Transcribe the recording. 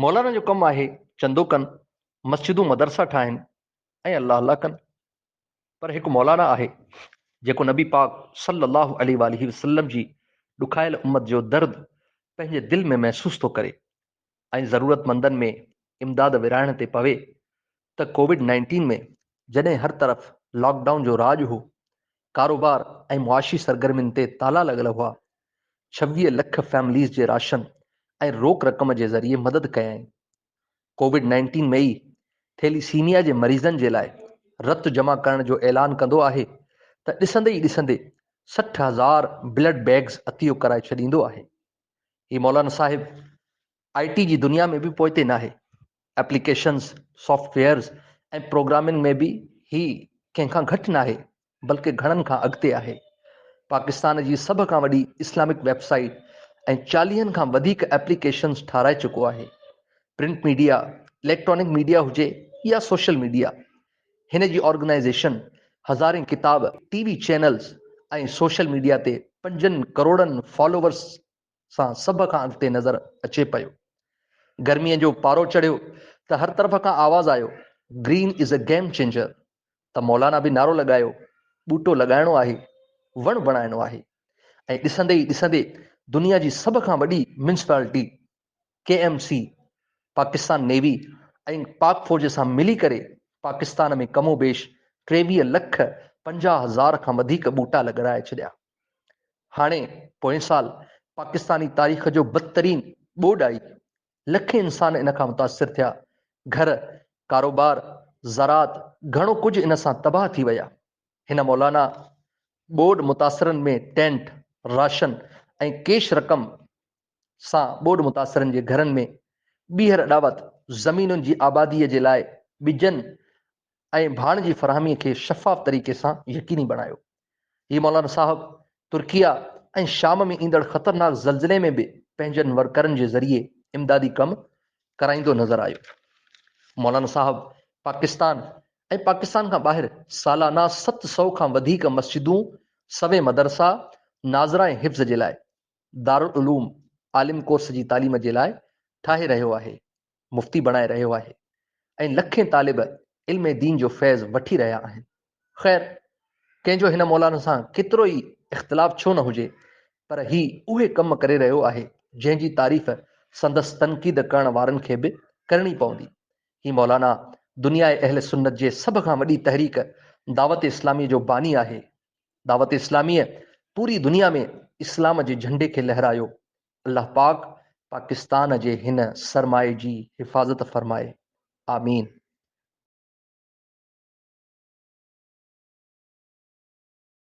مولانا جو ڪم آهي چندو ڪن، مسجدون مدرسا ٺاهن ۽ الله الله ڪن. پر هڪ مولانا آهي جيڪو نبي پاڪ صلي الله عليه واٰله وسلم جي ڏکايل امت جو درد پنهنجي دل ۾ محسوس ٿو ڪري ۽ ضرورتمندن ۾ امداد ورهائڻ تي پوي ته ڪووڊ نائنٽين ۾ جڏهن هر طرف لاڪ ڊائون جو راڄ هو، ڪاروبار ۽ معاشي سرگرمين تي تالا لڳل هئا، 26 لک فيمليز جي راشن ۽ روڪ رقم جي ذريعي مدد ڪيائين. ڪووڊ نائنٽين ۾ ئي ٿيليسيميا جي مريضن جي لاء رت جمع ڪرڻ جو اعلان ڪندو آهي ته ڏسندي ئي ڏسندي 60 هزار بلڊ بيگز عطيو ڪرائي ڇڏيندو آهي. هي مولانا صاحب آء ٽي جي دنيا ۾ به پوئتي ناهي. ايپليڪيشنز، سافٽ ويئرز ۽ پروگرامنگ ۾ به هي ڪنهن کان گهٽ ناهي بلڪه گهڻن کان اڳتي آهي. پاڪستان جي سڀ کان وڏي اسلامڪ ويب سائيٽ ۽ چاليهن کان وڌيڪ ايپليڪيشنز ٺاهرائي چڪو آهي. پرنٽ ميڊيا، اليڪٽرانڪ ميڊيا هجي يا سوشل ميڊيا، هن جي آرگنائيزيشن هزارين ڪتاب، ٽي وي چينلز ۽ سوشل ميڊيا تي پنجن ڪروڙن فالوورز سان سڀ کان اڳتي نظر اچي پيو. گرميء جو پارو چڙهيو ته هر طرف کان آواز آيو، Green is a game changer ته مولانا به نعرو لڳايو، ٻوٽو لڳائڻو آهي، وڻ بڻائڻو آهي. ۽ ڏسندي ئي ڏسندي دنيا جي سڀ کان وڏي municipality K M C, Pakistan navy ۽ Pak فوج سان ملي ڪري پاڪستان ۾ ڪم و بيش 23 لک 50 هزار کان وڌيڪ ٻوٽا لڳرائي ڇڏيا. هاڻي پوئين سال پاڪستاني تاريخ جو بدترين ٻوڏ آئي، لکين انسان ان کان متاثر ٿيا، گهر، ڪاروبار، زراعت گهڻو ڪجهه ان سان تباهه ٿي ويا. هن مولانا ٻوڏ متاثرن ۾ ٽينٽ، راشن ۽ ڪيش رقم سان ٻوڏ متاثرن جي گهرن ۾ ٻيهر اڏاوت، زمينن جي آبادي جي لاء ٻجن ۽ ڀاڻ جي فراهمي کي شفاف طريقي سان يقيني بڻايو. هي مولانا صاحب ترڪيه ۽ شام ۾ ايندڙ خطرناڪ زلزلي ۾ به پنهنجن ورڪرن جي ذريعي امدادي ڪم ڪرائيندو نظر آيو. مولانا صاحب پاڪستان ۽ پاڪستان کان ٻاهر سالانه 700 کان وڌيڪ مسجدون، سوين مدرسا ناظره ۽ حفظ جي لاء دارالعلوم عالم ڪورس جي تعليم جي لاء ٺاهي رهيو آهي. مفتي بڻائي رهيو آهي ۽ لکين طالب علم دين جو فيض وٺي رهيا آهن. خير ڪنهن جو هن مولانا سان ڪيترو ئي اختلاف ڇو نه هجي پر هي اهي ڪم ڪري رهيو آهي جنهن جي تعريف سندس تنقيد ڪرڻ وارن کي به ڪرڻي پوندي. هي مولانا دنياء اهل سنت جي سڀ کان وڏي تحريڪ دعوت اسلامي جو باني آهي. دعوت اسلاميء پوري دنيا ۾ اسلام جي جهنڊي کي لهرايو. الله پاڪ پاڪستان جي هن سرمائي جي حفاظت فرمائي. آمين.